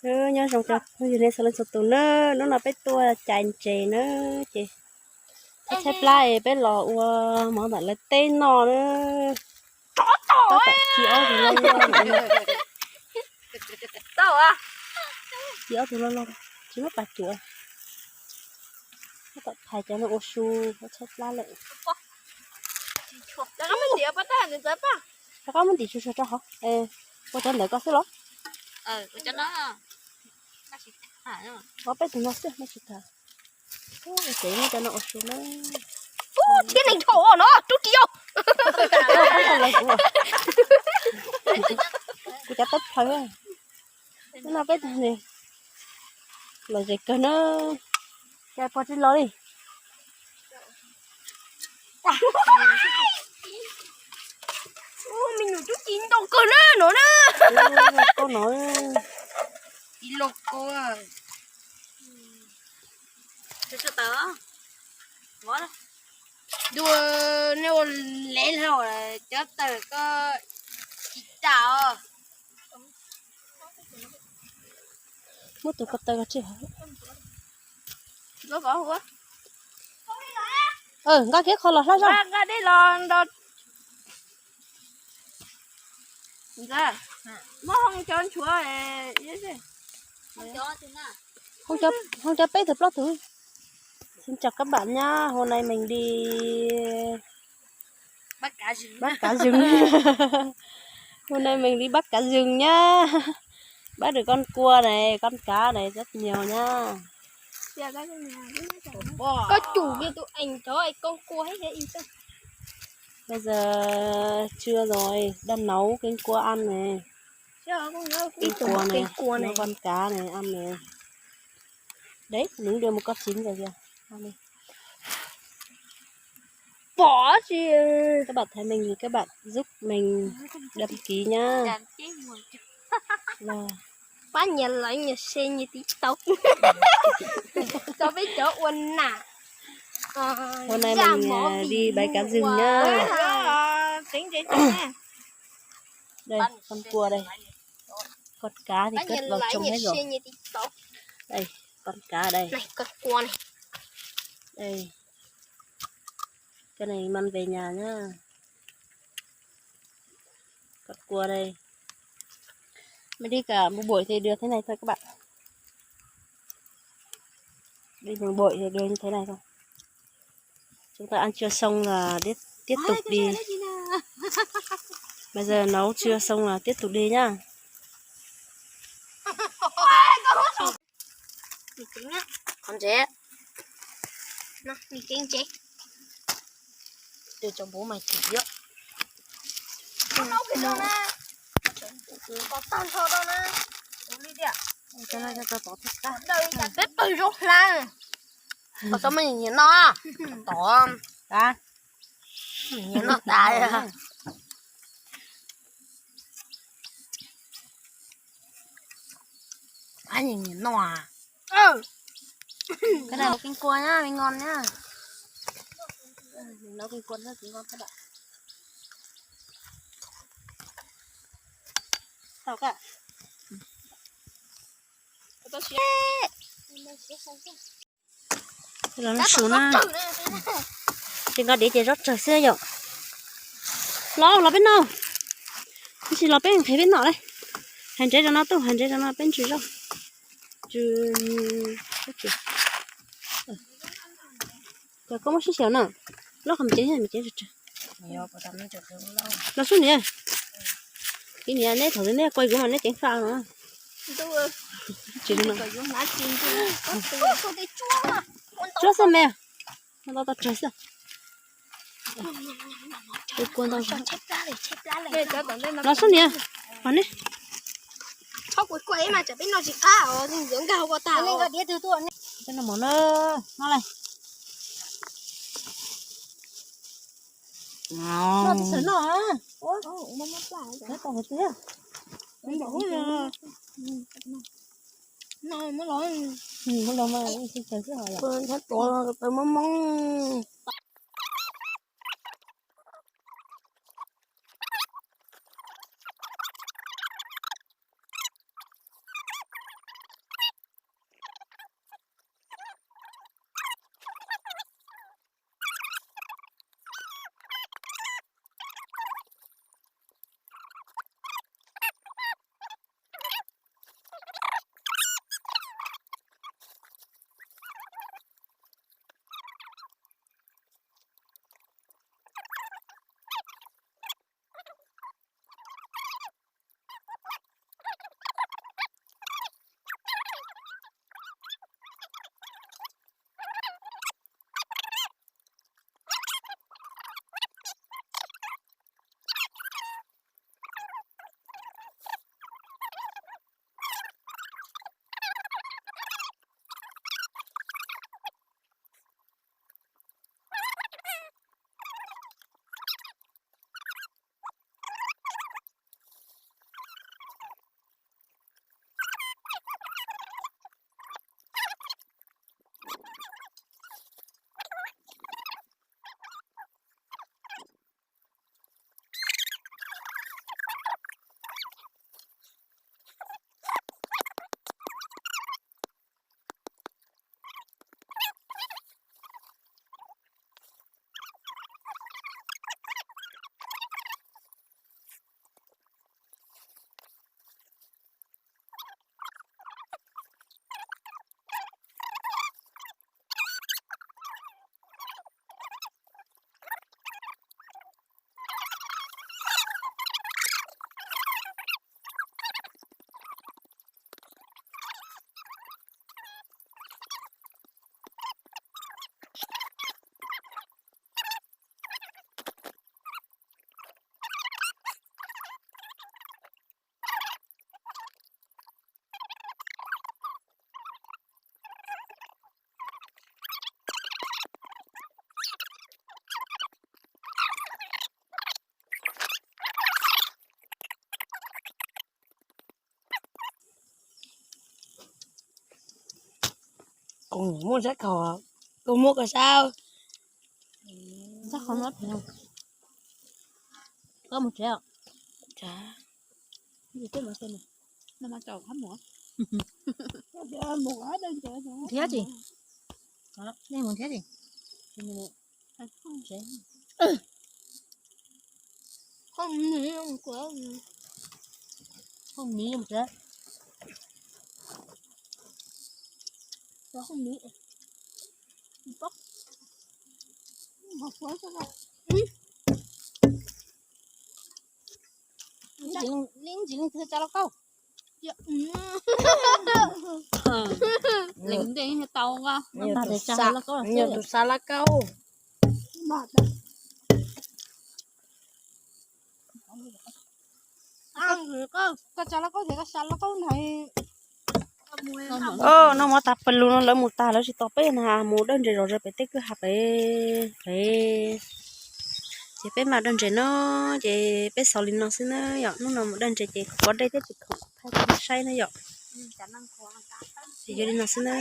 Nyob zoo cov phooj ywg nej txhua leej txhua tus na, hnub no peb tuaj cais ntses na, ces peb tshaib plab es peb los ua mov ntawm lawv teb no na. Tab tom ci ob tug loj loj, ci ob tug loj loj, tsis muab pas cuam, tab tom thaiv cov no ua su, tshaib plab lawm. Rov qab muab ntim tsuag tsuag rau hauv, ua cov ntawd koj xwb los? Ob peb tug no xwb, nej tsis tham. Ces muab cov no ua su na. Thiab neeg dhau no rub ris yau. Kuv cov tawb plhaws. No peb tug ne, lom zem kawg na. Cas pog tsis los li? Me nyuam tub ci ntau kawg na no na. Koj no, ib loj kawg. Dua, nej ua lev hlo cov taws ko tsis tas os. Muab tus ko taw ko tsis hov. Nkoj kiab qho los hlab zog. Muab hoo cov nchuav, hoo cov peb tug plaub tug. Xin chào các bạn nhá, hôm nay mình đi bắt cá rừng. Bắt cá rừng. Hôm nay mình đi bắt cá rừng nhá. Bắt được con cua này, con cá này rất nhiều nhá. Có chủ kia tụi anh chó anh con cua hết. Bây giờ trưa rồi, đang nấu canh cua ăn này. Canh cua này, nấu con cá này ăn này. Đấy, nướng được một con chín rồi kìa. Ăn đi. Các bạn thấy mình thì các bạn giúp mình đăng ký nhá. Pab nyias like nyias share nyias TikTok. Tso peb cov ua nam. Hôm nay mình à, đi bãi cà rừng nhá. Đây, con cua đây. Con cá thì cất vào trong hết rồi. Đây, con cá đây. Đây. Cái này mang về nhà nhá. Con cua đây. Mình đi cả một buổi thì được thế này thôi các bạn. Đi một buổi thì được như thế này thôi. Chúng ta ăn trưa xong là tiếp, tiếp tục đi. Bây giờ nấu trưa xong là tiếp tục đi nhá. Qhov ntsev. Nws ceev ntsev. Tus cov npub mas chim thiab. Peb pawg zoo hla. Qhov txob mas nyiam noj. Tod. Nyiam noj tas. Nyiam noj. Cái này là canh cua nhá, mình ngon nhá. Mình nấu canh cua rất là ngon các bạn. Tao các bạn. Los no su na. Ces nqa diav ces zov tsawg xwb yom. Los los peb noj. Tab sis los peb nqhis peb noj lauj. Hais ntsev rau no tuj, hais ntsev rau no peb ntsws zog. Ntsws. Ces koj muab sib xyaw na. Loj qhov me cev, me cev tsawg tsawg. Los sub niam. Kis niam neb thaum neb quay kuv mas neb ceev faj no. Tsuab xwb me. Noj tau tau tsawg xwb. Los sub niam, pom ne. Peb noj mov na, noj lawm. Noj tsis txawm noj. Muab los, muab los mas tsis txawm xwb hos yom. Thaum mob mob. Kuv muaj sab khau, kuv muaj koj sab. Sab khau no, koj mus tsev. Nrhiav tsis, nej mus nrhiav tsis. Hauj miv mus tsev. Hauj miv. Ib ntsis leej twg tsa lauj kaub? Leej twg tau lauj kaub? Nyuag tus xa lauj kaub. Koj tsa lauj kaub ces koj xa lauj kaub ntag. Noj mov tag pawg lug no lawv mus tag lawv tsis tos peb na, mus dawb ntses zom zaws pem tej kwj ha pem pem. Ces peb mam dawb ntses no, ces peb xaus li no xwb na yom. Hnub no mus dawb ntses ces khoov dej thiab tsis khoom thaij rau nej saib na yom. Ces yog li no xwb na.